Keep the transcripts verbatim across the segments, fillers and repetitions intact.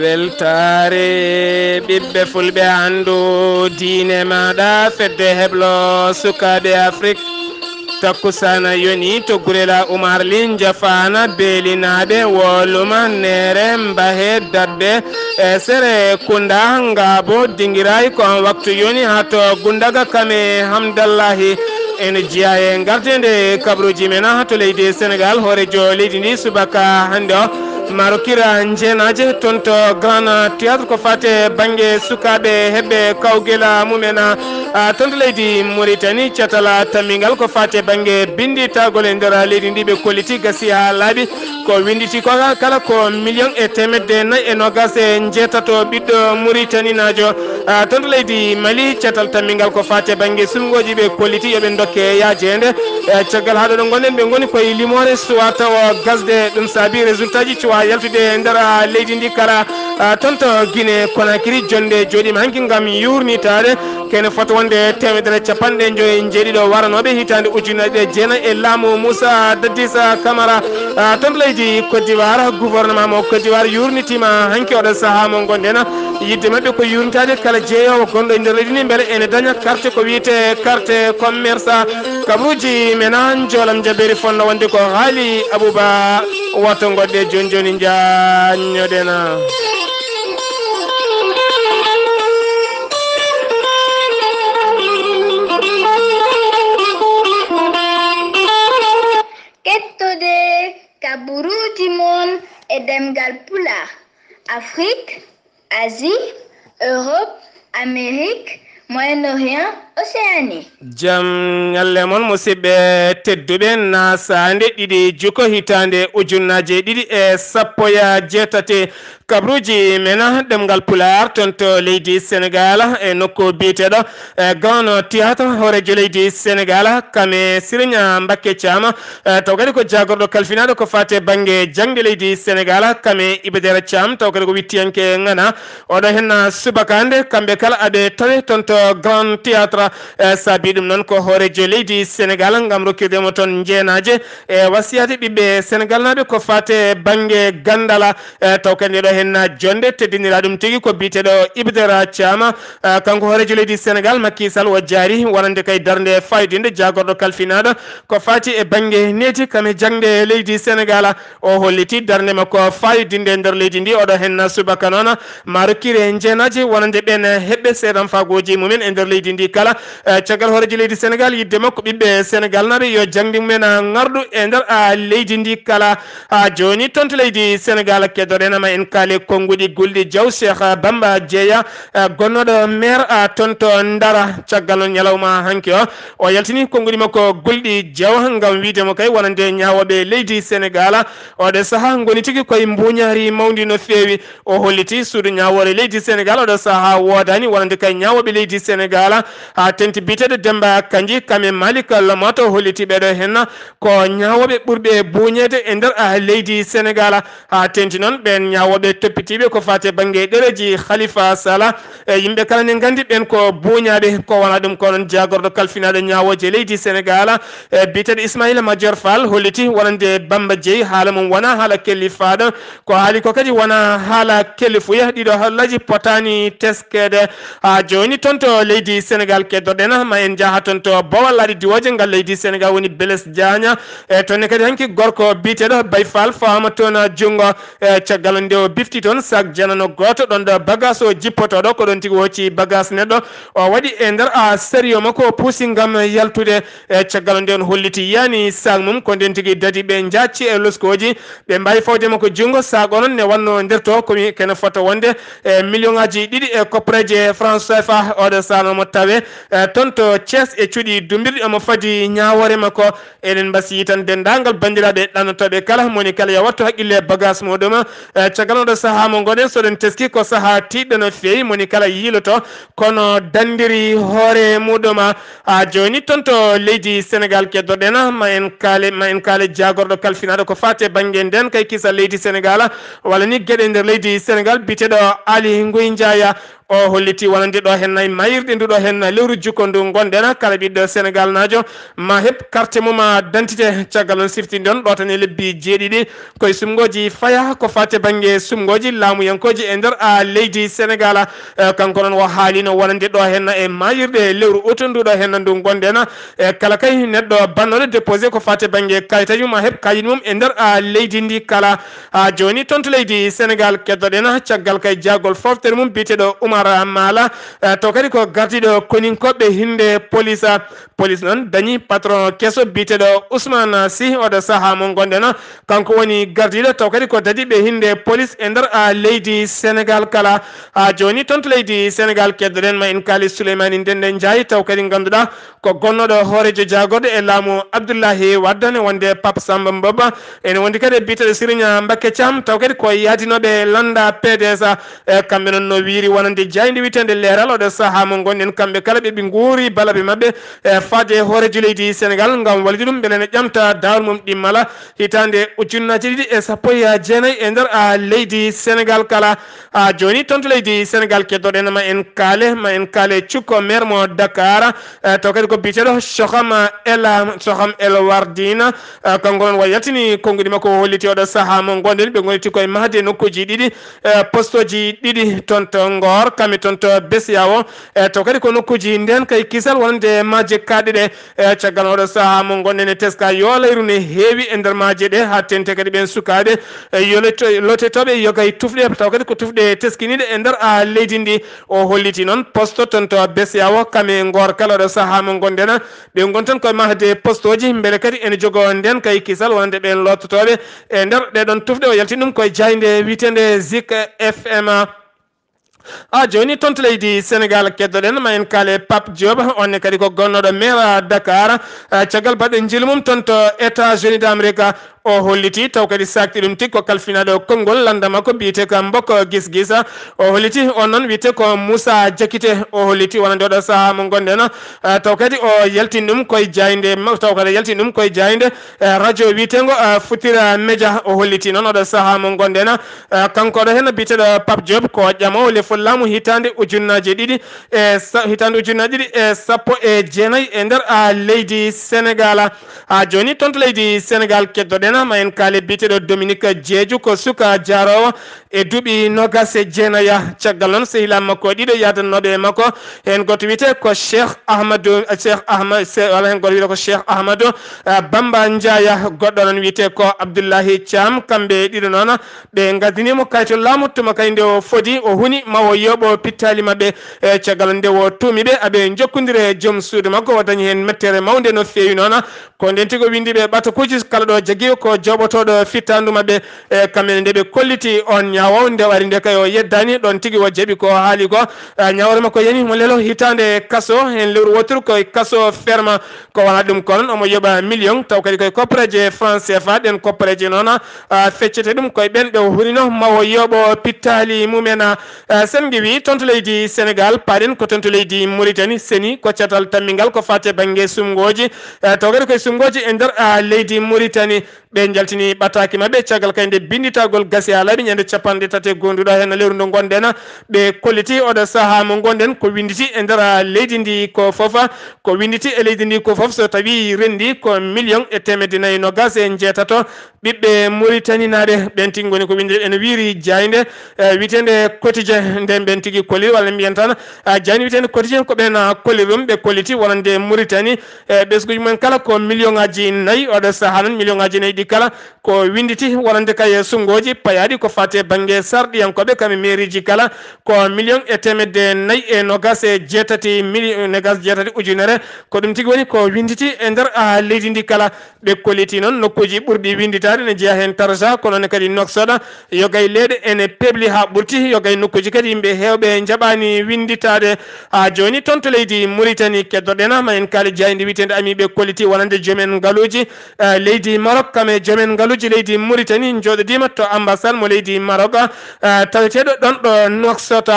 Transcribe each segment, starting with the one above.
Weltaare ɓiɓɓe fulɓe, anndu diine maaɗa, fedde heblo sukaaɓe Afrik. Takkusaana yoni to Gurela Umar Li, Njafaana, Beelinaaɓe, Woluma, Neere, Mbahe, Dadde, e Sere Kunda, Ngaabo, Dingiraay, ko on waktu yoni haa to Gundaga Kame Hamdallahi. Ene jeyaa e ngardeende kabaruuji men haa to leydi Senegaal, hooreejo leydi ndi subaka hannde o. Maaro kira njeenaaje toon to Grand Théâtre ko faati e bannge sukaaɓe heɓɓe kawgel mumen, a, toon to leydi Mauritanie, catal tammingal ko faati e bannge binnditagol e nder leydi ndi ɓe kolliti gasi haa laaɓi. Ko winnditi ko kala ko miliyoŋ e teemedde nayi e noogas e njeetato ɓiɗɗo Muritaninaajo, a, toon to leydi Mali, catal tammingal ko faati e bannge suɓngooji ɓe kolliti yo ɓe ndokke yaajeende. E caggal haa ɗo ɗo ngonɗen, ɓe ngoni koye limoore suwaa tawa gasde, ɗum saabi résultat ji cuwaa yaltude e nder, a, leydi ndi kala, a, toon to Guinée Conakry, jonnde jooɗiima hanki ngam yuurnitaade kene fota wonde teemedere capanɗe joyi e njeeɗiɗo waranooɓe hitaande ujunere jeenayi e laamu Moussa Dadis Camara, a, toon to leydi Côte d'Ivoire. Gouvernement mo Côte d'Ivoire yuurnitiima hanki oɗo sahaa mo ngonɗen. Yiɗde maɓɓe ko yuurnitaade kala jeeyoowo gonɗo e nder leydi ndi mbele ene daña carte ko wiyetee carte commerçant. Kabaruuji men, aan njoolam jabeeri fonno wonde ko Haali Abuba. Wato ngoɗɗe jooni jooni, njaññoɗen. Kettode kabaruuji mon e ɗemngal Pulaar, Afrik, Asie, Europe, Amérique, Moyen-Orient, Océanie. Jam ñalle mon, musidɓe tedduɓe, na saande ɗiɗi juko hitaande ujunnaaje ɗiɗi e sappo e jeetati. Kabaruuji men ɗemngal Pulaar toon to leydi Senegaal e nokku biyeteeɗo, e, Grand Théâtre, hooreejo leydi Senegaal, Kame Siriñ Mbakke Caam, e, taw kadi ko jaagorɗo kalfinaaɗo ko faati e bannge jaŋde leydi Senegaal, Kame Iba Der Caam, taw kadi ko wittiyanke ŋana. Oɗo henna subaka hannde, kamɓe kala aɓe tawe toon to Grand Théâtre, e, saabi ɗum noon ko hooreejo leydi Senegaal ngam rokkirde mo toon njeenaaje e wasiyaade ɓiɓɓe Senegaalnaaɓe ko faati e bannge ganndal, e, taw kadi nde ɗo henna jonnde teddinira ɗum tigi ko biyeteeɗo Iba Der Caam, e, kanko hooreejo leydi Senegaal, Macky Sall, o jaari wonande kay darnde faayidinnde jaagorɗo kalfinaaɗo ko faati e bannge needi kam e jaŋde leydi Senegaal. O holliti darnde makko faayidinnde e nder leydi ndi. Oɗo henna subaka noon ma rokkire njeenaaje wonande ɓeen heɓɓe seedanfaaguuji mumen e nder leydi ndi kala. E, caggal hooreejo leydi Senegaal yiɗde makko ɓiɓɓe Senegaalnaaɓe yo jaŋde mumen ŋarɗu e nder, a, leydi ndi kala. Haa jooni toon to leydi Senegaal keddoɗen ma en kaale konnguɗi Gulɗi Jaw, Cheikh Bamba Jeeya, e, gonnooɗo maire, a, toon to Ndara. Caggal noon ñalawma hanki o, o yaltini konnguɗi makko Gulɗi Jaw ngam wiyde mo kay wonande ñaawooɓe leydi Senegaal. Oɗo sahaa ngoni tigi koye mbuuñaari mawndi no feewi. O holliti suudu ñaawoore leydi Senegaal oɗo sahaa woodaani wonande kay ñaawooɓe leydi Senegaal. Haa teeŋti biyeteeɗo Demmba Kandji, Kame Malick Lamotte, o holliti ɓeeɗo henna ko ñaawooɓe ɓurɓe buuñeede e nder, a, leydi Senegaal. Haa teeŋti noon ɓeen ñaawooɓe toppitiiɓe ko faati e bannge ɗereeji Khalifa Sall. E, yimɓe kala ne nganndi ɓeen ko buuñaaɓe, ko wonaa ɗum ko noon jaagorɗo kalfinaaɗo ñaawooje leydi Senegaal, e, biyeteeɗo Ismaïla Madior Fall holliti wonande Bamba Jeey haala mum wonaa haala kellifaaɗo. Ko haali ko kadi wonaa haala kellifuya. Ɗiɗo haalaaji potaani teskeede. Haa jooni toon to leydi Senegaal keddoɗen ma en njaha toon to Bowal laaɗe diwooje ngal leydi Senegaal woni Blaise Diagne. E, toon ne kadi hanki gorko biyeteeɗo Bay Fall faama toon junngo. E, caggal nde o bifti toon sac janano gooto ɗoon ɗo bagage o jippotooɗo, ko ɗoon tigi o hocci bagage neɗɗo, o waɗi e nder, a, sérieux makko, o puusi ngam yaltude. E, caggal nde on holliti yani sac mum, ko ndeen tigi dadi ɓe njaacci e loskooji, ɓe mbaawi fawde makko junngo. Sac o noon ne wannoo nder to ko mi kene fota wonde, e, million ŋaaji ɗiɗi e koppareeje franc C F A. Oɗo sac noon mo tawe, e, toon to Thiès e cuuɗi dummbirɗi omo fadi ñaawoore makko. Eɗen mbasiyii tan denndaangal banndiraaɓe ɗannotooɓe kala, moni kala yo wattu haqqille e bagage muɗum. E, caggal oɗo sahaa mo ngonɗen, so ɗen teski ko sahaa tiiɗɗo no feewi, moni kala yiiloto kono danndiri hoore muɗum. Haa jooni toon to leydi Senegaal keddoɗen, ma en kaale, ma en kaale jaagorɗo kalfinaaɗo ko faati e bannge ndeen kay kisal leydi Senegaal, walla ni geɗe nder leydi Senegaal, biyeteeɗo Aly Ngouille Ndiaye. O holliti wonande ɗo henna e mayirɗe nduɗo henna lewru jukkondu ngonɗen, kala ɓiɗɗo Senegal naajo ma heɓ carte mum a dentité. Caggal on siftinde on ɗo tan e lebbi jeeɗiɗi koye sumgoji faya ko fate bangge sumgoji laamuyankoji e nder a leydi Senegal. Eh, kanko noon o haalino wonande ɗo henna e mayirɗe lewru août nduɗo henna ndu ngonɗen. E kala kay neɗɗo bannoɗo déposé ko fate bangge kayitaji mum a heɓ kayit mum e nder a leydi ndi kala. Ha joni toon to leydi Senegal keddoɗen caggal kay jaagol foftere mum biyeteɗo Oumar Mala. Eh, taw kadi ko gardiɗo koninkoɓe hinde police. Police noon dañi patron keso biyeteɗo Ousmane Sy oɗo saaha mo gonɗen. Kanko woni gardiɗo taw kadi ko dadiɓe hinde police e nder a leydi Senegal kala. Ha joni toon to leydi Senegal keddoɗen ma en kaali Souleymani Ndende Ndiaye taw kadi ganduɗa ko gonnoɗo hoorejo jaagorɗo e laamu Abdoullahi Wade ne wonde Pape Samba Mbouba. Ene wondi kadi e biyeteɗo Serigne Mbacké Thiam taw kadi ko yaadinoɓe landa P D S. E kamɓe noon no wiiri wonande jayde witende leeral oɗo saaha mo gonɗen kamɓe kala ɓe ɓe nguuri balaɓe maɓɓe e faade hoorejo leydi Senegal ngam wallude ɗum beele ne ƴamta dawol mum ɗimmala hitande ujunnaji ɗiɗi e sappo e jeenayi e nder a leydi Senegal kala. A joni toon to leydi Senegal keddoɗen ma en kaale ma en kaale cukko maire mo Dakar. Eh, taw kadi ko biyeteɗo Soham El Soham El Wardina. Eh, kanko noon wa yaltini konguɗi makko o holliti oɗo saaha mo gonɗen ɓe goniti koye mahde nokkuji ɗiɗi. Eh, postoji ɗiɗi toon to Ngor kami toon to Besiya o. Eh, taw kadi ko nokkuji nden kay kisal wonande majje kaɗɗe ɗe. Eh, caggal oɗo saaha mo gonɗen e teska yo layru ne heewi e nder majje ɗe ha tente kadi ɓen sukaɓe. Eh, yo lottotoɓe yogay tufɗe taw kadi ko tufɗe teskiniɗe e nder a leydi ndi. O holliti noon poste toon to Besiya o kame Ngor kala ɗo saaha mo gonɗen. Ɓe gon tan koye mahde postoji beele kadi ene jogo nden kay kisal wonande ɓen lottotoɓe e nder ɗeɗon tufɗe. O yalti ɗum koye jayde witende Zik F M. A joni toon to leydi Senegal keddoɗen ma en kaale Pape Diop onne kadi ko gonnoɗo maire Dakar. Eh, caggal baɗɗo jiilu mum toon to États-Unis d'Amérique. O holliti taw kadi sakti ɗum tigi ko kalfinaɗo konngol landa makko biyete ko Mboko Gis Gis. O holliti on noon wiyete ko Moussa Diakité. O holliti wonande oɗo saaha mo gonɗen. Ah, taw kadi o yaltini ɗum koye jayde ma-, taw kadi yaltini ɗum koye jayde, eh, radio wiyetengo, eh, Futira Media. O holliti noon oɗo saaha mo gonɗen. Eh, kanko ɗo henna biyeteɗo Pape Diop ko ƴamowo lefol laamu hitande ujunnaji ɗiɗi e sa-, hitande ujunnaji ɗiɗi e sappo e jeenayi e nder a leydi Senegal. Ha joni toon to leydi Senegal keddoɗen ma en kaale biyeteɗo Dominique Diédhiou ko suka jaarowo e duuɓi nogas e jeenaya. Caggal noon sehilaaɓe makko ɗiɗo yaadannoɓe e makko, heen gooto wiyete ko Cheikh Ahmadou, Cheikh Ahmad, Se-, walla heen gooto wiyete ko Cheikh Ahmadou, eh, Bamba Ndiaye, goɗɗo noon wiyete ko Abdoullahi Thiam. Kamɓe ɗiɗo noon ɓe ngaddinimo kayto laamu tuma kay nde o fodi, o huni ma o yooɓo pittaali maɓɓe. Eh, caggal nde o tuumi ɓe, aɓe jokkondire e joom suudu makko, o dañi heen mettere mawnde no feewi noon. Ko nden tigi o windi ɓe ɓatakuuji kala ɗo jaggi ko jooɓotooɗo fittandu maɓɓe. E kamɓe nde ɓe kolliti on ñaawo nde wari nde kay o yeddani ɗon tigi o jaɓi ko haali ko. E ñaawore makko yani mo lelo hitande kaso hen lewru woturu ko kaso ferma ko wona ɗum kono omo yoɓa million taw kadi koye koppareje France C F A ɗen koppareje noon. A feccete ɗum koye ɓen ɓe o hunino ma o yooɓo pittali mumen. A sen ngewi toon to leydi Sénégal paɗen ko toon to leydi Mauritanie seni ko catal tammingal ko fate bangge sumgoji. E taw kadi koye sumgoji e nder a leydi Mauritanie. Ɓe njaltini ɓataaki maɓɓe caggal kay nde binnditagol gasi haa laaɓi ñande capanɗe tati e goonduɗo heen lewru ndu ngonɗen. Ɓe kolliti oɗo sahaa mo ngonɗen ko winnditi e nder leydi ndi ko fof. Ko winnditi e leydi ndi ko fof so tawi renndi ko million e teemedde nayi nogas e njeetato ɓiɓɓe Muritaninaaɓe. Ɓen tigi ngoni ko winndiri ene wiiri jaaynde, eh, wiyeteende Quotidien. Nden ɓen tigi kolliri walla mbiyen tan, ah, jaaynde wiyeteende Quotidien ko ɓen, ah, kolliri ɗum. Ɓe kolliti wonande Muritani, eh, ɓesguji mumen kala ko million aji nayi. Oɗo sahaa noon million aji nayi ɗi kala ko winnditi wonande kay e sunngoji payaaɗi ko fate bannge sarɗiyankooɓe kam e meeriji kala ko million e teemedde nayi e nogas e jeetati mili-, nogas jeetati ujunere. Ko ɗum tigi woni ko winnditi e nder, ah, leydi ndi kala. Ɓe kolliti noon nokkuuji ɓurɗi winnditaade ne jeyaa heen Tarja, kono ne kadi Nouakchott, yogay leeɗe ene peebli haa ɓurti, yogay nokkuuji kadi yimɓe heewɓe njaɓaani winnditaade. Haa jooni toon to leydi Muritani keddoɗen ma en kaali jaaynde wiyeteende Ami ɓe kolliti wonande joomen ngaluuji, eh, leydi Maroc kam e joomen ngaluuji leydi Muritani njooɗodiima to ambassade mo leydi Maroc, eh, taweteeɗo ɗoon ɗo Nouakchott.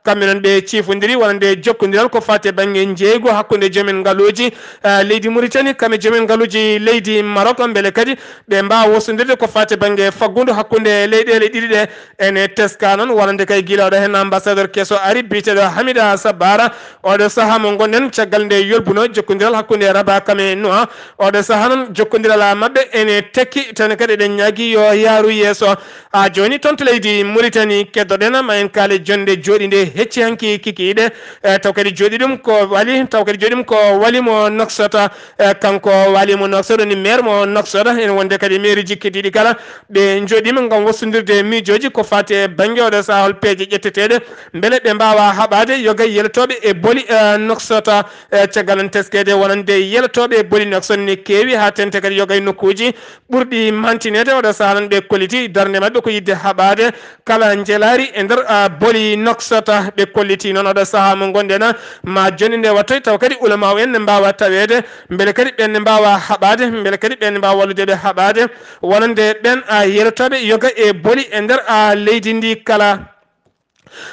Kamɓe noon ɓe ciifondiri wonande jokkondiral ko faati e bannge njeeygu hakkunde joomen ngaluuji, eh, leydi Mauritanie, kamɓe joomen ngaluuji leydi Maroc, mbele kadi ɓe mbaawa wosondirde ko faati e bannge faggudu hakkunde leyɗeele ɗiɗi ɗe. Ene teska noon wonande kay gila oɗo heen ambassadeur keso ari biyeteeɗo Hamida Sabara. Oɗo sahaa mo ngonɗen caggal nde yolbuno jokkondiral hakkunde Rabat kam e Nouakh. Oɗo sahaa noon jokkondiral maɓɓe ene tekki, tan kadi eɗen ñaagi yo yaaru yeeso. Haa jooni toon to leydi Mauritanie keddoɗen ma en kaale jonde jooɗi nde hecci hanki kikiiɗe. Eh, taw kadi jooɗi ɗum ko wali, taw kadi jooɗi ɗum ko wali mo Nouakchott. Eh, kanko wali mo Nouakchott woni maire mo Nouakchott. Ene wonde kadi mairie ji keddiiɗi kala ɓe njooɗiima ngam wostondirde miijooji ko faati e bannge oɗo sahaa hol peeje ƴetteteeɗe mbele ɓe mbaawa haɓaade yoga yelotooɓe e boli, eh, Nouakchott. Eh, caggal en teskeede wonande yelotooɓe e boli Nouakchott ne keewi haa tente kadi yoga e nokkuuji ɓurɗi mantineede. Oɗo sahaa noon ɓe kolliti darnde maɓɓe ko yiɗde haɓaade kala njelaari e nder, ah, boli Nouakchott. Ɓe kolliti noon oɗo sahaa mo ngonɗen ma jonde nde wattoy taw kadi ulamaaw en ne mbaawa taweede, mbele kadi ɓeen ne mbaawa haɓaade, mbele kadi ɓeen ne mbaawa wallude ɓe haɓaade wonande ɓeen, ah, yelotooɓe yoga e boli e nder, ah, leydi ndi kala.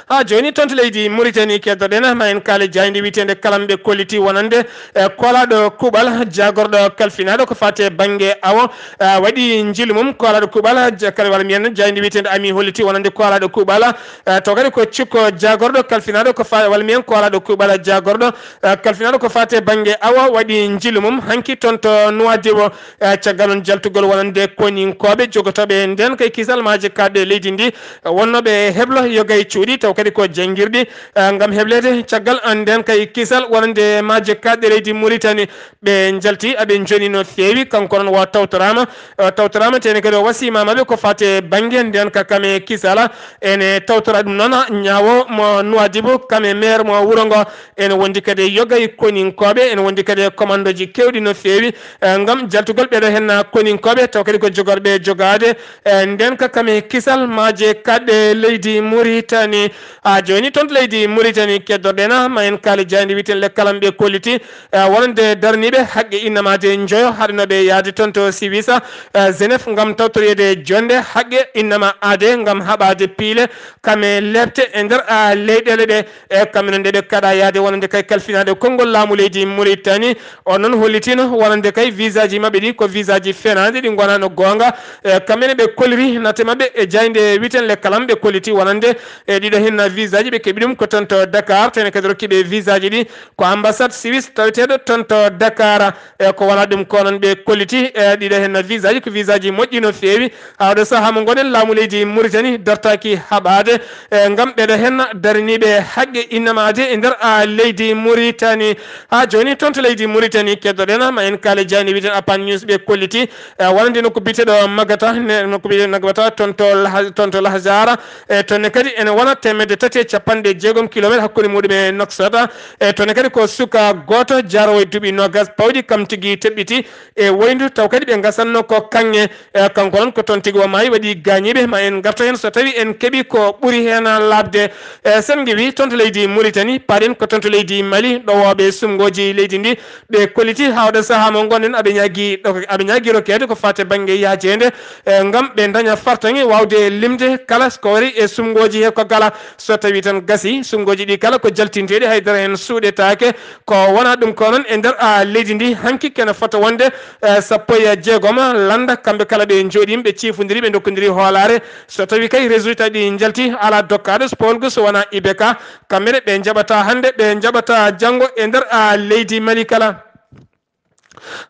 Haa jooni toon to leydi Mauritanie keddoɗen ma en kaale jaaynde wiyeteende Kalam ɓe kolliti wonande, eh, koolaaɗo kuuɓal jaagorɗo kalfinaaɗo ko faati e bannge awo, eh, waɗi njiilu mum koolaaɗo kuuɓal ja-, kala walla mbiyen jaaynde wiyeteende Ami holliti wonande koolaaɗo kuuɓal, eh, taw kadi ko cukko jaagorɗo kalfinaaɗo ko fa-, walla mbiyen koolaaɗo kuuɓal jaagorɗo, eh, kalfinaaɗo ko faati e bannge awo waɗi njiilu mum hanki toon to Nouadhibou. Eh, caggal noon jaltugol wonande koninkooɓe jogotooɓe ndeen kay kisal maaje kaaɗɗe leydi ndi, eh, wonnooɓe heblo yoga e cuuɗi taw kadi ko janngirɗi, eh, ngam hebleede caggal an ndeen kay kisal wonande maaje kaaɗɗe leydi Mauritanie. Ɓe njalti aɓe njoni no feewi, kanko noon wa tawtoraama, eh, tawtoraama tene kadi o wasiima maɓɓe ko faati e bannge ndeen ka kame kisala. Ene tawtora ɗum noon ñaawo mo Nouadhibou kame maire mo wuro ngo. Ene wondi kadi e yoga e koninkooɓe, ene wondi kadi e commandooji keewɗi no feewi, eh, ngam jaltugol ɓeeɗo heen koninkooɓe, taw kadi ko jogorɓe jogaade, eh, ndeen ka kame kisal maaje kaaɗɗe leydi Mauritanie. Haa jooni toon to leydi Mauritanie keddoɗen ma en kaali jaaynde wiyeteende Kalam ɓe kolliti, eh, wonande darniiɓe haqqe innama aade njoyo haɗanooɓe yahde toon to Siwisa, eh, Genève ngam tawtoreede jonnde haqqe innama aade ngam haɓaade piile kame leepte e nder, ah, leyɗeele ɗe. E kamɓe noon nde ɓe kaɗa yahde wonande kay kalfinaaɗo konngol laamu leydi Mauritanie. On noon hollitiino wonande kay visaaji maɓɓe ɗi ko visaaji fenaaɗi ɗi ngonaa no goonga. E kamɓe ne ɓe kolliri natte maɓɓe e jaaynde wiyeteende Kalam ɓe kolliti wonande e ɗiɗo heen visaaji ɓe keɓi ɗum ko toon to Dakar, tene kadi rokki ɓe visaaji ɗi ko ambassade Suisse taweteeɗo toon to Dakar. E ko wonaa ɗum ko noon ɓe kolliti e ɗiɗo heen visaaji ko visaaji moƴƴi no feewi. Haa oɗo sahaa mo ngonɗen laamu leydi Mauritanie dartaaki haɓaade, e, ngam ɓeeɗo heen daraniiɓe haqqe innama aade e nder, a, leydi Mauritanie. Haa jooni toon to leydi Mauritanie keddoɗen ma en kaale jaaynde wiyeteende Apan News ɓe kolliti, e, wonande nokku biyeteeɗo Magata, ne-, nokku biyeteeɗo Magata toon to Lah-, toon to Lahjara, e, toon ne kadi ene wona teemedde tati e capanɗe jeegom kilometer hakkunde muɗum e Nouakchott. E, toon ne kadi ko suka gooto jaroowo e duuɓi noogas pawɗi kam tigi teɓɓiti e woyndu, taw kadi ɓe ngasanno ko kaŋŋe. E, kanko noon ko toon tigi o maayi, waɗi gaañiiɓe. Ma en ngarto heen so tawi en keɓi ko ɓuri heen laaɓde. E, sen ngewi toon to leydi Mauritanie, paaɗen ko toon to leydi Mali, ɗowooɓe sumngooji leydi ndi, ɓe kolliti haa oɗo sahaa mo ngonɗen aɓe ñaagi ɗo, aɓe ñaagi rokkeede ko faati bannge yaajeende, e, ngam ɓe ndaña fartaŋŋe waawde limde kala ko wari e sumngooji he ko kala. So tawi tan gasi, sumngooji ɗi kala ko jaltinteeɗi, hay dara heen suuɗetaake. Ko wonaa ɗum ko noon e nder, a, leydi ndi, hanki kene fota wonde, e, sappo e jeegom lannda, kamɓe kala ɓe njooɗiima, ɓe ciifondiri, ɓe ndokkondiri hoolaare. So tawi kay résultat ɗi njalti, alaa dokkaaɗo so powolgo so wonaa I B K, kamɓe ne ɓe njaɓata hannde, ɓe njaɓata janngo e nder, a, leydi Mali kala.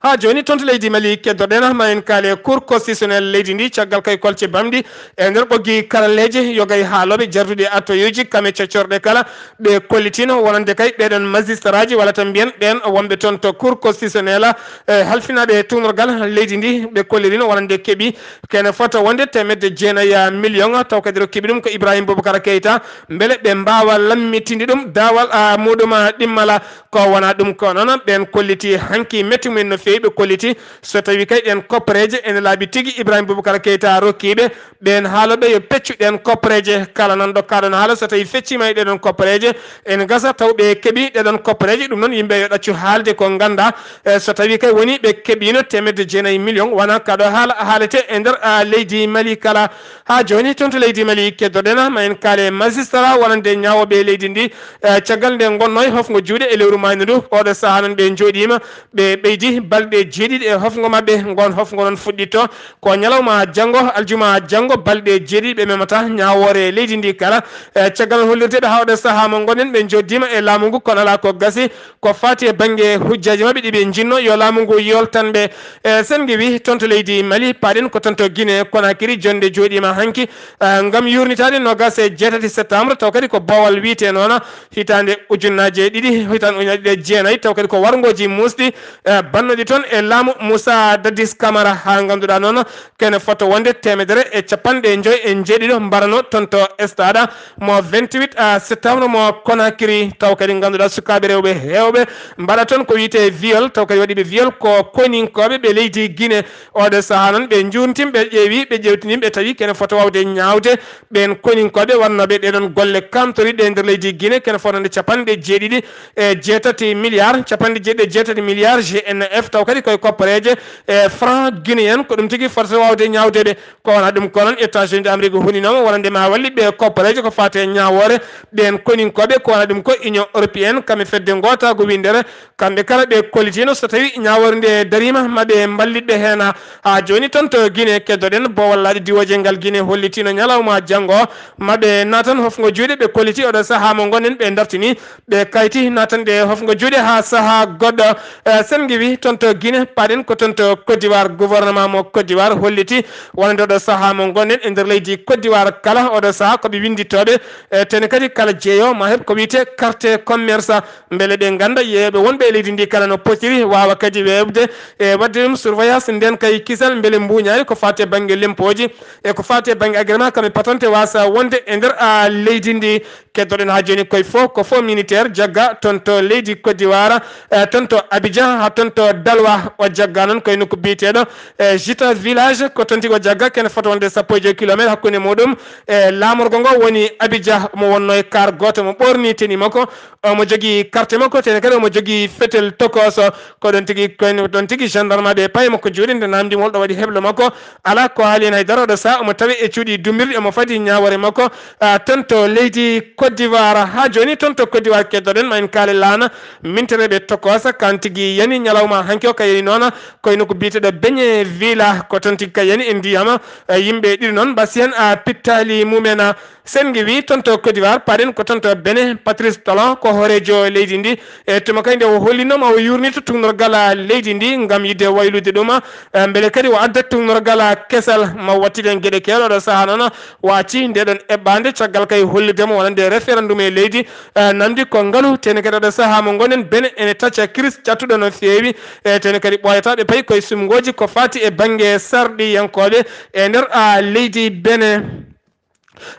Haa jooni toon to leydi Mali keddoɗen ma en kaale Cour constitutionnelle leydi ndi, caggal kay kolce bamɗi e nder ɓoggi karalleeje, yogay haalooɓe jardude attoyuuji kame coccorɗe kala, ɓe kollitino wonande kay ɓeeɗon magistraaji walla tan mbiyen ɓeen wonɓe toon to Cour constitutionnelle, e, halfinaaɓe tuunorgal leydi ndi, ɓe kollirino wonande keɓi kene fota wonde teemedde jeenayi million, taw kadi rokkiiɓe ɗum ko Ibrahim Boubacar Keita, mbele ɓe mbaawa lammitinde ɗum daawal, a, muɗum, a, ɗimmala. Ko wonaa ɗum ko noon, ɓeen kolliti hanki metti men no feewi, ɓe kolliti so tawi kay ɗen koppereeje ene laaɓi tigi. Ibrahima Boubacar Keita rokkiiɓe ɓeen haalooɓe yo peccu ɗeen koppereeje. Kala nanɗo kaaɗon haala, so tawi fecciima e ɗeɗon koppereeje, ene gasa taw ɓe keɓi ɗeɗon koppereeje. Ɗum noon, yimɓe yo ɗaccu haalde ko ngannda. E so tawi kay woni ɓe keɓiino teemedde jeenayi million, wona kaaɗo haala haalete e nder, a, leydi Mali kala. Haa jooni, toon to leydi Mali, keddoɗen ma en kaale magistrat wonande ñaawooɓe leydi ndi. E caggal nde ngonnoo e hofngo juuɗe e lewru maayndo ndu, oɗo sahaa noon ɓe njooɗiima, ɓe ɓeydi balɗe jeeɗiɗi e hofngo maɓɓe. Ngoon hofngo noon fuɗɗitto ko ñalawma janngo, aljuma janngo, balɗe jeeɗiɗi ɓe memata ñaawoore leydi ndi kala. E caggal hollirde ɓe haa oɗo sahaa mo ngonɗen, ɓe njooɗiima e laamu ngu, kono alaa ko gasi ko faati e bannge hujjaaji maɓɓe ɗi ɓe njinnoo yo laamu ngu yoltan ɓe. E sen ngewi toon to leydi Mali, paaɗen ko toon to Guinée Conakry, jonnde jooɗiima hanki, e, ngam yuurnitaade noogaas e jeetati septembre, taw kadi ko boowal wiyetee noon, hitaande ujunnaaje ɗiɗi, hitaande ujunnaaje ɗiɗi e jeenayi, taw kadi ko warngooji muusɗi, e, bannooɗi toon e laamu Moussa Dadis Camara, haa ngannduɗaa noon, kene fota wonde teemedere e capanɗe joy e jeeɗiɗo mbarano toon to stade mo vingt-huit septembre mo Conakry. Taw kadi ngannduɗaa sukaaɓe rewɓe heewɓe mbaɗa toon ko wiyetee viol, taw kadi waɗiiɓe viol ko koninkooɓe ɓe leydi Guinée. Oɗo sahaa noon ɓe njuurnitiima, ɓe ƴeewi, ɓe ƴeewtiniima, ɓe tawi kene fota waawde ñaawde ɓeen koninkooɓe waɗnooɓe ɗeɗon golle kaamtoriiɗe e nder leydi Guinée, kene fotande capanɗe jeeɗiɗi e jeetati milliards, capanɗe jeeɗiɗi e jeetati milliards G N F, taw kadi koye koppareeje e franc guinéen. Ko ɗum tigi fotata waawde ñaawde ɓe. Ko wona ɗum ko noon États-Unis d'Amérique huninooma wonande ma walli ɓe koppareeje ko faati e ñaawoore ɓeen koninkooɓe, ko wona ɗum ko Union européenne, kamɓe fedde ngootaagu winndere, kamɓe kala ɓe kollitiino so tawi ñaawoore nde dariima ma ɓe mballit ɓe heen. Haa jooni toon to Guinée keddoɗen boowal laaɗi diwooje ngal Guinée hollitiino ñalawma janngo ma ɓe naatan hofngo juuɗe, ɓe kolliti oɗo sahaa mo ngonɗen, ɓe dartini ɓe kayti naatande hofngo juuɗe haa sahaa goɗɗo. E, sen ngewi toon to Guinée, paaɗen ko toon to Côte d'Ivoire. Gouvernement mo Côte d'Ivoire holliti wonande oɗo sahaa mo ngonɗen e nder leydi Côte d'Ivoire kala oɗo sahaa ko ɓe winnditooɓe, e, tene kadi kala jeeyo ma heɓ ko wiyetee carte commerce, mbele ɓe ngannda yeeyooɓe wonɓe e leydi ndi kala no potiri, waawa kadi weeɓde e waɗde ɗum surveillance nden kay kisal, mbele mbuuñaali ko faati e bannge lempooji e ko faati e bannge agrément, kamɓe patante waasa wonde e nder, a, leydi ndi. Keddoɗen haa jooni koye fof, ko fof militaire jagga toon to leydi Côte d'Ivoire, eh, toon to Abidjan, haa toon to Dalwa. O jagga noon koye nokku biyeteeɗo, eh, Jita Village, ko toon tigi o jagga, kene fota wonde sappo e joy kilometre hakkunde muɗum, eh, laamorgo ngo woni Abidjan. Omo wonnoo e kaar gooto, mo ɓoorni tenue makko, omo jogii carte makko, tene kadi omo jogii fetel tokoso. Ko ɗon tigi, ko ɗon tigi gendarme ɓe payi makko juuɗe, nde namdi mo holɗo waɗi heblo makko. Alaa ko haali heen hay dara, oɗo sahaa omo tawi e cuuɗi dummbirɗi, omo fadi ñaawoore makko, ah, toon to leydi Côte d'Ivoire. Haa jooni toon to Côte d'Ivoire keddoɗen, ma en kaale laana mintereeɓe tokosa, kan tigi yani ñalawma hanki o, ka yani noon koye nokku biyeteeɗo Beñe Villa, ko toon tigi ka yani e ndiyam. Eh, yimɓe ɗiɗo noon mbasi heen, ah, pittaali mumen. Sen ngewi toon to Côte d'Ivoire, paaɗen ko toon to Benin, Patrice Talon ko hooreejo leydi ndi. E tuma kay nde o hollinoo ma o yuurnito tuugnorgal leydi ndi ngam yiɗde waylude ɗum, e, mbele kadi o adda tuugnorgal kesal ma wattiden geɗe keewɗe. Oɗo sahaa noon o acci ndeɗon eɓɓaande caggal kay hollirde mo wonande référendum e leydi, e, namdi ko ngalu, tene kadi oɗo sahaa mo ngonɗen Benin ene tacca kiris cattuɗo no feewi, e, tene kadi ɓooyata ɓe payi koye sumngooji ko faati e bannge sarɗiyankooɓe e nder, a, leydi Benin.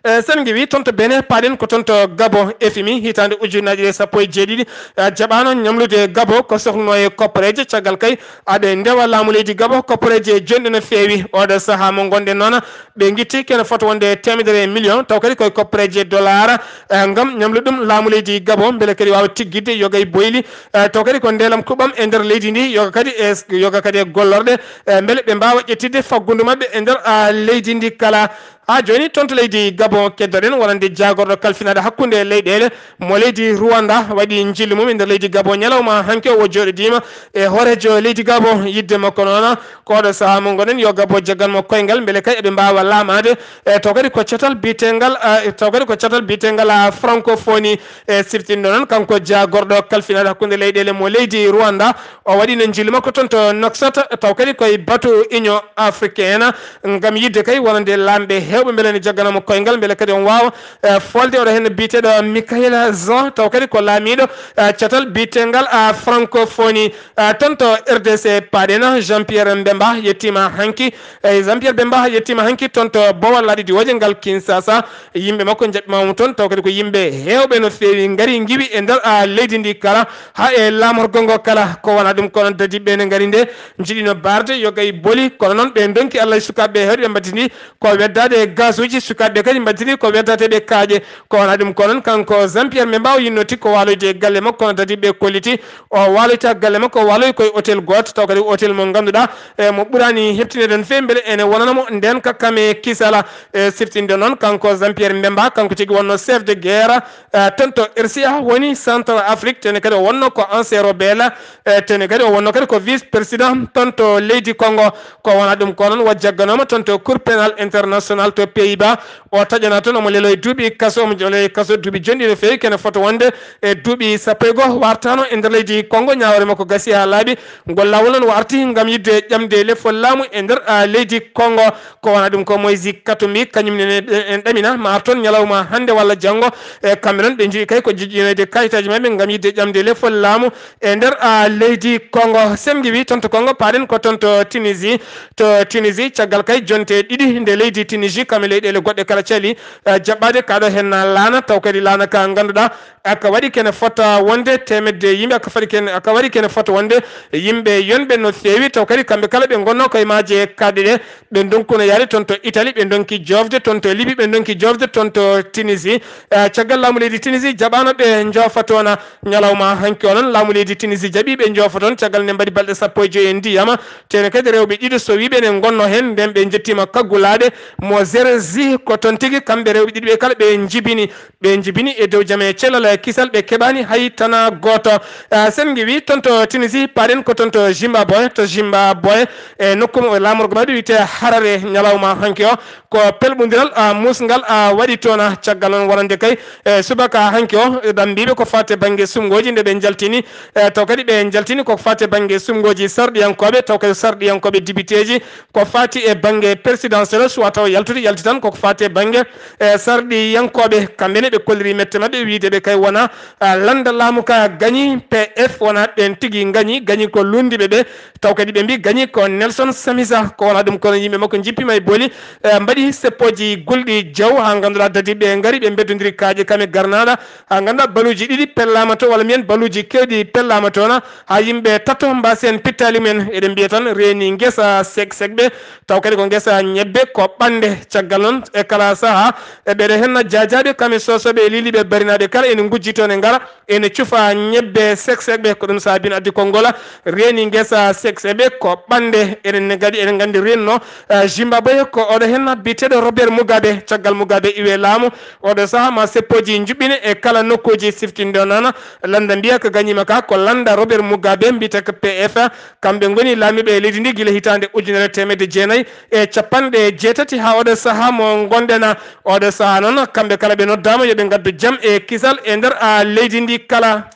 E, sen ngewi toon to Benin, paaɗen ko toon to Gabon. F M I hitaande ujunnaji ɗiɗi e sappo e jeeɗiɗi, e, jaɓaano ñamlude Gabon ko sohlunoo e koppareeje. Caggal kay aɓe ndewa laamu leydi Gabon koppareeje jonɗe no feewi. Oɗo sahaa mo ngonɗen noon, ɓe ngitti kene fota wonde teemedere million, taw kadi koye koppareeje dollar, e, ngam ñamlude ɗum laamu leydi Gabon, mbele kadi waawa tiggitde yoga e boyli, e, taw kadi ko ndeelam kuɓɓam e nder leydi ndi, yoga kadi e, yoga kadi e gollorɗe, e, mbele ɓe mbaawa ƴettitde faggudu maɓɓe e nder, a, leydi ndi kala. Haa jooni, toon to leydi Gabon, keddoɗen wonande jaagorɗo kalfinaaɗo hakkunde leyɗeele mo leydi Rwanda, waɗi njillu mum e nder leydi Gabon ñalawma hanki o, o jooɗodiima e hooreejo leydi Gabon. Yiɗde makko noon, ko oɗo sahaa mo ngonɗen yo Gabon jaggan mo koyngal, mbele kay eɓe mbaawa laamaade, e, taw kadi ko catal biyeteengal, e, taw kadi ko catal biyeteengal, a, francophonie, e, siftinɗo noon kanko jaagorɗo kalfinaaɗo hakkunde leyɗeele mo leydi Rwanda. O waɗiino njillu makko toon to Nouakchott, taw kadi koye batu Union Africaine, ngam yiɗde kay wonande laamɓe hewɓe mbele ne jaggana mo koyngal, mbele kadi on waawa, eh, folde. Oɗo heen biyeteeɗo Michael Jean, taw kadi ko laamiiɗo, eh, catal biyetengal, ah, Francophonie, ah, toon to R D C. Paaɗen, Jean Pierre Mbemba yettiima hanki, eh, Jean Pierre Mbemba yettiima hanki toon to Bowal Laaɗe Diwooje ngal Kinshasa. Yimɓe makko njaɓɓiima mo toon, taw kadi ko yimɓe heewɓe no feewi ngari ngiwi e nder, ah, leydi ndi kala, haa e laamorgo ngo kala. Ko wonaa ɗum, kono dadiiɓe ne ngari nde, njiɗino barde, yogay boli, kono noon ɓe ndonki Allah e sukaaɓe heewɓe ɓe mbattini ko weddaade e gasuuji, sukaaɓe kadi mbattini ko weddaade ɓe kaaƴe. Ko wonaa ɗum, kono noon kanko Jean Pierre Mbemba o yinnoo tigi ko waaloyde e galle makko, kono dadiiɓe kolliti o waaloyta galle makko, o waaloyi koye hôtel gooto, taw kadi hôtel mo ngannduɗaa, e mo ɓuraani heɓtineede no feewi, mbele ene wonana mo ndeen kakkam e kisala. E siftinde noon, kanko Jean Pierre Mbemba, kanko tigi wonnoo chef de guerre, eh, toon to R C A, woni Central Afrique, tene kadi o wonnoo ko ancien rebelle, eh, tene kadi o wonnoo kadi ko vice président toon to leydi Congo. Ko wonaa ɗum, ko noon o jagganooma toon to Cour pénale internationale to Pays-Bas. O taƴanaa toon, omo leloo e duuɓi kaso, omo leloo e kaso duuɓi jonɗi no feewi, kene fota wonde e duuɓi sappo e go'o. Wartaano e nder leydi Congo, ñaawoore makko gasi haa laaɓi. Ngol laawol noon o arti ngam yiɗde ƴamde lefol laamu e nder, ah, leydi Congo. Ko wonaa ɗum, ko Moïse Katumbi, kañum nene en ɗamina ma ar toon ñalawma hannde walla janngo. E kamɓe noon ɓe njiɗi kay ko jejjinoyde kayitaaji maɓɓe ngam yiɗde ƴamde lefol laamu e nder, ah, leydi Congo. Sen ngiwi toon to Congo, paaɗen ko toon to Tunisie. To Tunisie, caggal kay jonte ɗiɗi nde leydi Tunisie, kam e leyɗeele goɗɗe kala cali, ah, jaɓɓaade kaɗo heen laana, taw kadi laana ka ngannduɗaa aka waɗi kene fota wonde teemedde yimɓe, aka faɗi kene, aka waɗi kene fota wonde yimɓe yonɓe no feewi, taw kadi kamɓe kala ɓe ngonnoo koye maaje kaaɗɗe ɗe. Ɓe ndonkuno yaade toon to Italie, ɓe ndonki joofde toon to Libye, ɓe ndonki joofde toon to Tunisie. Eh, caggal laamu leydi Tunisie jaɓaano ɓe njoofa toon ñalawma hanki o noon. Laamu leydi Tunisie jaɓi ɓe njoofa toon caggal nde mbaɗi balɗe sappo e joy e ndiyam. Tene kadi rewɓe ɗiɗo sowiiɓe ne ngonnoo heen, nden ɓe njettiima kaggulaaɗe mo Zerezi. Ko toon tigi kamɓe rewɓe ɗiɗo ɓe kala ɓe njibini. Ɓe njibini e dow jam e cellal e kisal, ɓe keɓaani hay tana gooto. Ah, sen ngiwi toon to Tunisie, paaɗen ko toon to Zimbabwe. To Zimbabwe, e nokku mo laamorgo maɓɓe wiyetee Harare, ñalawma hanki o, ko pelɓondiral, ah, muusngal, ah, waɗi toon, ah, caggal noon wonande kay, e subaka hanki o, ɗam mbiiɓe ko faati e bannge suɓngooji nde ɓe njaltini, e taw kadi ɓe njaltini ko faati e bannge suɓngooji sarɗiyankooɓe, taw kadi sarɗiyankooɓe dibiteeji, ko faati e bannge présidentiel, soit taw yaltude yalti tan, koko faati e bannge, e sarɗiyankooɓe, kamɓe ne ɓe kolliri mette maɓɓe, wiyde ɓe kay wona, a, lannda laamu ka gañi, P F wona ɓen tigi gañi, gañi ko lunndiiɓe ɓe, taw kadi ɓe mbi gañi ko Nelson Chamisa, ko wona ɗum, kono yimɓe makko njippiima e booli, e, mbaɗi seppooji gulɗi jaw, haa ngannduɗaa dadiiɓe ɓe ngari, ɓe mbeddondiri kaaƴe kam e garnaaɗa, haa ngannduɗaa baluuji ɗiɗi pellaama to, walla mbiyen baluuji keewɗi pellaama toon, haa yimɓe tato mbaasi heen pittaali mumen. Eɗen mbiya tan reeni ngesa sek sekɓe, taw kadi ko ngesa ñebbe, ko ɓannde. Caggal noon, e kala sahaa, e ɓeɗe heen jaajaaɓe, kam e soosooɓe e liiliiɓe barinaaɓe kala ene ngujji toon e ngara, ene cufa ñebbe sek sekɓe. Ko ɗum saabi no addi konngol reeni ngesa sek sekɓe, ko ɓannde. Eɗen ne kadi, eɗen nganndi renno, eh, Zimbabwe, ko oɗo heen biyeteeɗo Robert Mugabe. Caggal Mugabe iwe laamu, oɗo sahaa ma seppooji njuɓɓine e kala nokkuuji siftinɗo noon. Lannda mbiya ko gañiima ka, ko lannda Robert Mugabe, mbiyetee ko P F. Kamɓe ngoni laamiiɓe e leydi ndi gila hitaande ujunere teemedde jeenayi e capanɗe jeetati haa oɗo sahaa mo ngonɗen. Oɗo sahaa noon, kamɓe kala ɓe noddaama yo ɓe ngaddu jam e kisal e nder, a, leydi ndi kala.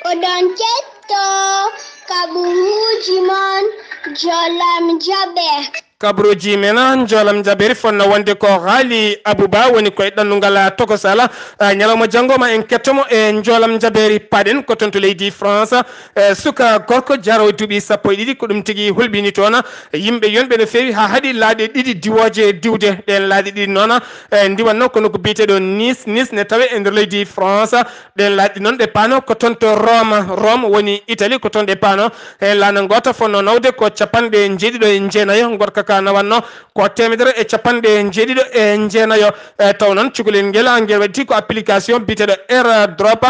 Oɗon ketto kaɓuruuji mon, jolam jaɓe. Kaɓuruuji men, jolam jaɓeeri, fotnoo wonde ko Haali Abuba woni koye ɗannungal tokosal. A, ñalawma janngo ma en ketto mo e jolam jaɓeeri. Paaɗen ko toon to leydi France. E, suka gorko jaroowo duuɓi sappo e ɗiɗi, ko ɗum tigi hulɓini toon yimɓe yonɓe no feewi haa haɗi laaɗe ɗiɗi diwooje diwde. Ɗeen laaɗe ɗiɗi noon, e, ndiwatnoo ko nokku biyeteeɗo Nice. Nice ne tawee e nder leydi France. Ɗeen laaɗe ɗiɗi noon ɗe paanoo ko toon to Rome. Rome woni Italie, ko toon ɗe paanoo. Heen laana ngoota fotnoo nawde ko capanɗe njeeɗiɗo e jeenayo, ngoɗka ka nawatnoo ko teemedere e capanɗe njeeɗiɗo e jeenayo. E, taw noon cukalel ngel, ngel waɗi ko application biyeteeɗo AirDrop.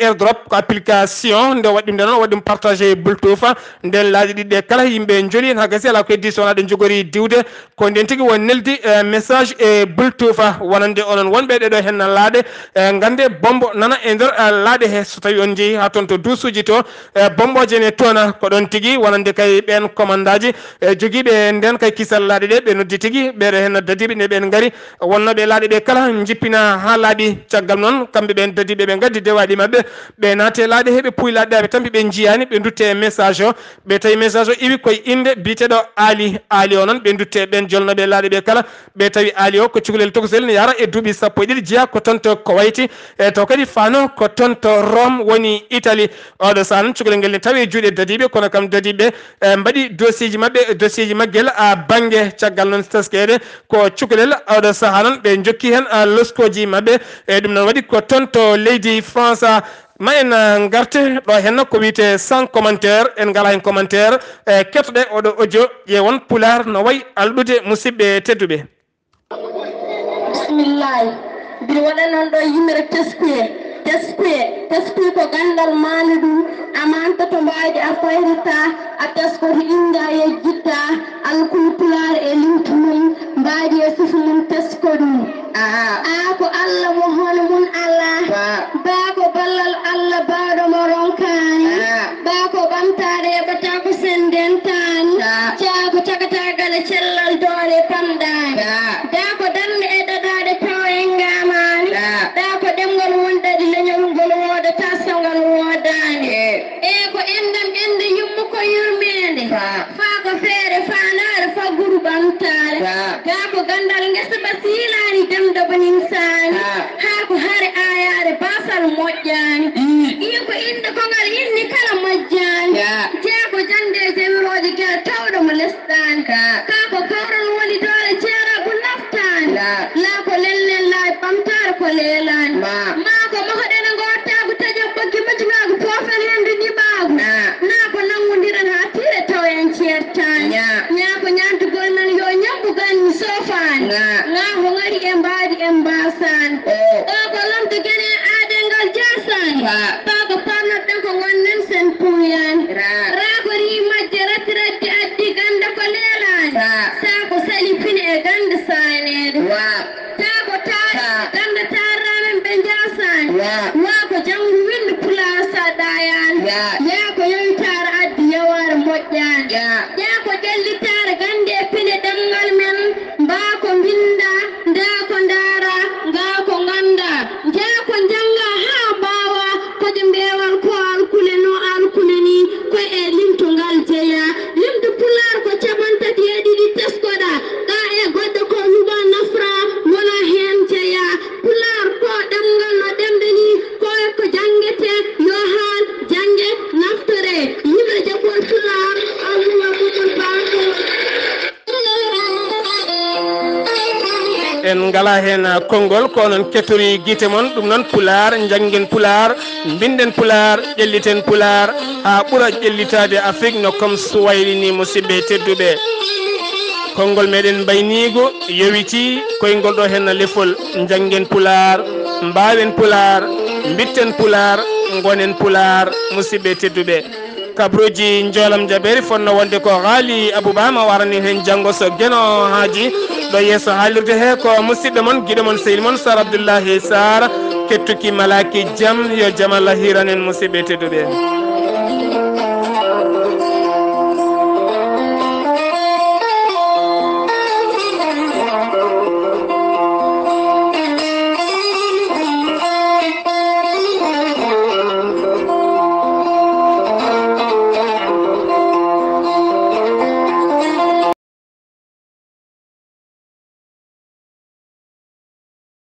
AirDrop ko application nde waɗi ɗum nde noon, waɗi ɗum partagé e Bluetooth. Nden laaɗe ɗiɗi ɗe kala yimɓe njoli heen haa gasi alaa ko heddi so wonaa ɗo njogori diwde. Ko nden tigi won neldi, eh, message e Bluetooth. Wonande onon wonɓe ɗeɗo heen laaɗe, eh, ngannde bombo nana e nder, eh, laaɗe he. So tawi on njehi haa toon to duusuuji to, eh, bombooje ne toona. Ko ɗon tigi wonande kay ɓeen komandaaji, eh, jogiiɓe nden kay kisal laaɗe ɗe, ɓe noddi tigi ɓeɗo heen dadiiɓe ne ɓeen ngari. Wonnooɓe laaɗe ɗe kala njippina haa laaɓi. Caggal noon, kamɓe ɓeen dadiiɓe ɓe ngaddi dewaaɗi maɓɓe, Ɓe naate laaɗe he ɓe puy laaɗe, ɓe tampi, ɓe njiyaani, ɓe ndutte e message o. Ɓe tawi message o iwi koye innde biyeteeɗo Aali. Aali o noon, ɓe ndutte ɓeen jolnooɓe laaɗe ɓe kala. Ɓe tawi Aali o ko cukalel tokosel, ne yahra e duuɓi sappo e ɗiɗi, jeyaa ko toon to Kowayti, e taw kadi faano ko toon to Rome woni Italie. Oɗo sahaa noon cukalel ngel ne tawi e juuɗe dadiiɓe, kono kam dadiiɓe, e, mbaɗi dossier ji maɓɓe, dossier ji maggel, a, bannge. Caggal noon teskeede ko cukalel, oɗo sahaa noon ɓe njokki heen, a, loskooji maɓɓe. E ɗum noon waɗi ko toon to leydi France. Ma en, a, ngarte ɗo heen ko wiyetee sans commentaire, en ngalaa heen commentaire. E, kettoɗe oɗo audio, ƴeewon Pulaar no wayi alɗude, musidɓe tedduɓe. Bismillahi. Mbiɗa waɗa noon ɗo yimre teskuye. Teskuye, teskuye ko ganndal maande ɗum. A maanta to mbaadi a fayrita, a tesko to innde a yejjitta. Alkul Pulaar e limtu mum, mbaadi e suufu mum tesko ɗum. Aa. Aa ko Alla mo hono mum alaa. Baa. Baa ko ballal Alla baawɗo mo ronkaani. Aa. Baa ko ɓamtaare heɓataa ko sen ndentaani. Aa. Caa ko cagataa gale cellal doole pamɗaani. Aa. Daa ko darnde e ɗaɗaaɗe tawa en ngaamaani. Aa. Daa ko ɗemngal wonɗaɗi leñol ngol woodataa so ngal woodaani. Ee. E ko enɗam enɗe yumma ko yurmeende. Aa. Faa ko feere faandaare fagguru ɓamtaare. Aa. Gaa ko ganndal ngesa ba siilaani demɗo ba nimsaani. Aa. Haa ko hare aayaare baasal moƴƴaani. Ii. Ii ko innde ko ngal inni kala majjaani. Aa. Jee ko jaŋde e jawirooje gila tawɗo mo lesɗaani. Aa. Kaa ko kawral woni doole ceeraaɓe naftaani. Aa. Laa ko lelnel laawi ɓamtaare ko leelaani. Maa. Maa ko mahoɗen e ngootaagu taƴa ɓoggi majjunaagu poofel henndu ñiɓaagu. Aa. Naa ko nanngondiren haa tiire tawa en ceertaani. Ñaa. Ñaa ko ñaantugol men yo ñabbu ganni soofaani. Ŋaa. Ŋaa ko ŋari e mbaadi en mbaasaani. Oo. Oo ko lomto gene aadee ngal jaasaani. Faa. Faa ko parnoɗen ko ngonnen sen puuyaani. Raa. Raa ko rii majje ratti ratti addi gannde ko leelaani. Saa. Saa ko sali pine e gannde saaneede. Waa. Taa ko taari, taa. Gannde taarraa men ɓe njaasaani. Yaa. Waa ko janngu winndu Pulaar so a ɗaayaani. Yaa. Yaa ko yowitaare addi yawaare moƴƴaani. Yaa. Yaa ko ƴellitaare gannde e pine ɗemngal men. Mbaa ko mbinnda, ndaa ko ndaara, ngaa ko ngannda. Njaa ko njannga haa mbaawa. Ko ƴe mbeewal ko alkule no alkule ni, ko e limto ngal jeyaa. Limto Pulaar ko caɓantati e ɗiɗi teskoɗaa. Ɗaa e goɗɗo ko luɓa nafra, wona heen jeyaa. Pulaar ko ɗemngal no ɗemɗe ni, ko e ko janngetee, yo haal, jannge, naftore. Yimre jaɓɓol Pulaar, Abu Abubakar Ba. En ngalaa heen konngol, ko onon kettori gite mon. Ɗum noon, Pulaar, njanngen Pulaar, mbinden Pulaar, ƴelliten Pulaar, haa ɓura ƴellitaade Afrik no comme Suwayli ni, musidɓe tedduɓe. Konngol meɗen mbayniigo yowitii koyngol ɗo heen lefol, njanngen Pulaar, mbaawen Pulaar, mbitten Pulaar, ngonen Pulaar, musidɓe tedduɓe. Kabrooji njoolam jabeeri fotno wonde ko Haali Abuba ma warani heen janngo so Geno haaji. Ɗo yeeso haalirde he ko musidɗo mon, giɗo mon, sehil mon Sar Abdullahi Sar. Kettuki malaaki jam, yo jam Allah hiiran en, musidɓe tedduɓe.